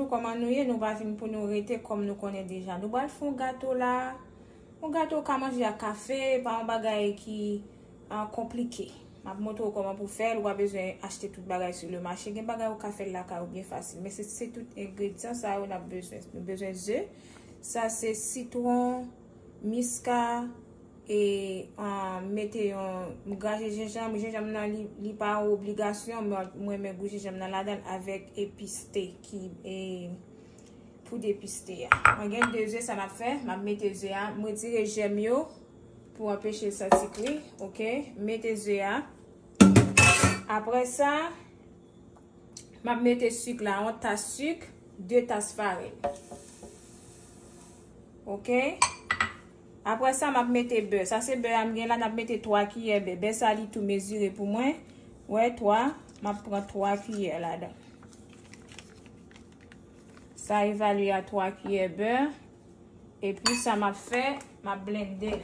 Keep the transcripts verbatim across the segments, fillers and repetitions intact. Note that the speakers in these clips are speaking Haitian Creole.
Kòman nou ye, nou pa vin pou nou rete kòm nou konnen deja. Nou pral fè yon gato la. Yon gato ou ka manje ak kafe, pa yon bagay ki, ah, konplike. M ap montre w kòman pou fè l, ou pa bezwen achte tout bagay sou le mache. Gen bagay ou ka fè l lakay ou byen fasil. Men se, se tout engredyan sa yo n ap bezwen. Nou bezwen ze, sa se sitwon, miska, e, ah, mete yon, m graje jenjanm. Jenjanm nan, li, li pa yon obligasyon, men mwen renmen gou jenjanm nan ladan l avèk epis te ki, e, poud epis te a. Mwen gen de ze, sa m ap fè, m ap mete ze a, m retire jèm yo pou anpeche l santi kri, oke? M mete ze a. Apre sa, m ap mete sik la, yon tas sik, de tas farin. Oke? Apre sa, m ap mete bè. Sa se bè a m gen la, n ap mete twa kiyè bè. Bè sa li tou mezire pou mwen. Wè, twa, m ap pran twa kiyè ladan. Sa evalye a twa kiyè bè. Epi sa m ap fè, m ap blende.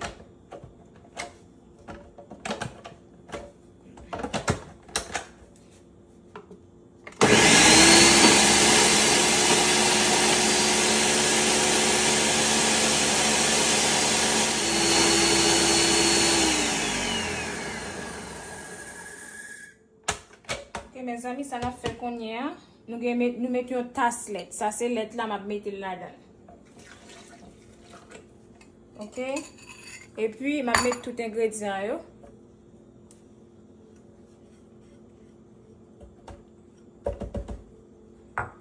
Ok, mezanmi, sa n ap fè kounye a, nou gen met, nou met yon tas lèt. Sa se lèt la, m ap mete l ladan l. Ok? Epi, m ap met tout engredyan yo.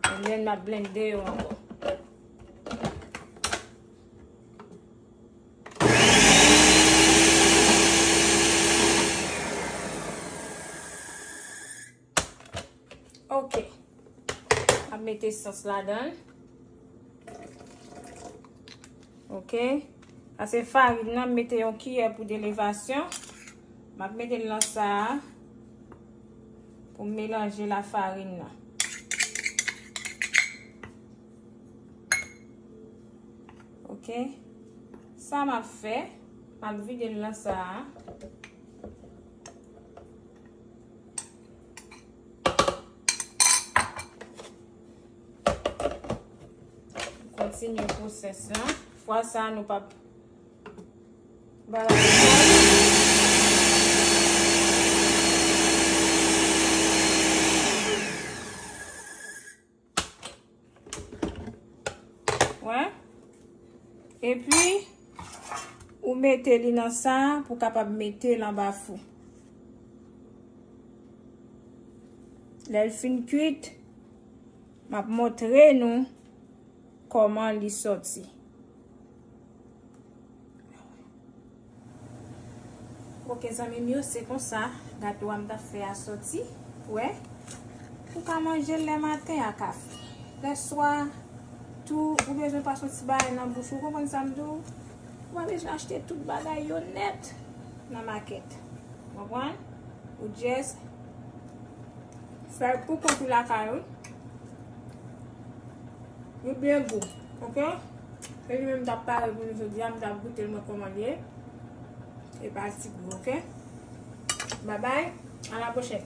And then, m ap blende yo ankò. Ok. M ap mete esans ladan l. Ok. Sa se farin nan, m mete yon kiyè pou de levasyon. M ap mete l nan sa a pou m melanje lafarin nan. Ok. Sa m ap fè, m ap vide l nan sa a. Kontinye pwosès la. Fwa sa a, nou p ap bagay. Wè. Epi, ou mete li nan sa pou kapab mete l anba fou. Lè l fin kuit, m ap montre nou kòman li sòti. Ok, zanmi m yo, se konsa gato a m t ap fè a sòti. Wè, ou ka manje l lè maten a kafe. Lè swa, tou, ou bezwen pase yon ti bagay nan bouch ou, ou konprann sa m di w? Ou pa bezwen achte tout bagay yo nèt nan makèt. Ou konprann? Ou just fè l pou kont ou lakay ou. Li byen gou, ok? Se li menm m t ap pare pou nou jodi a, m t ap goute l, mwen kòman l ye. E pa ti gou, ok? Babay, a la pwochèn.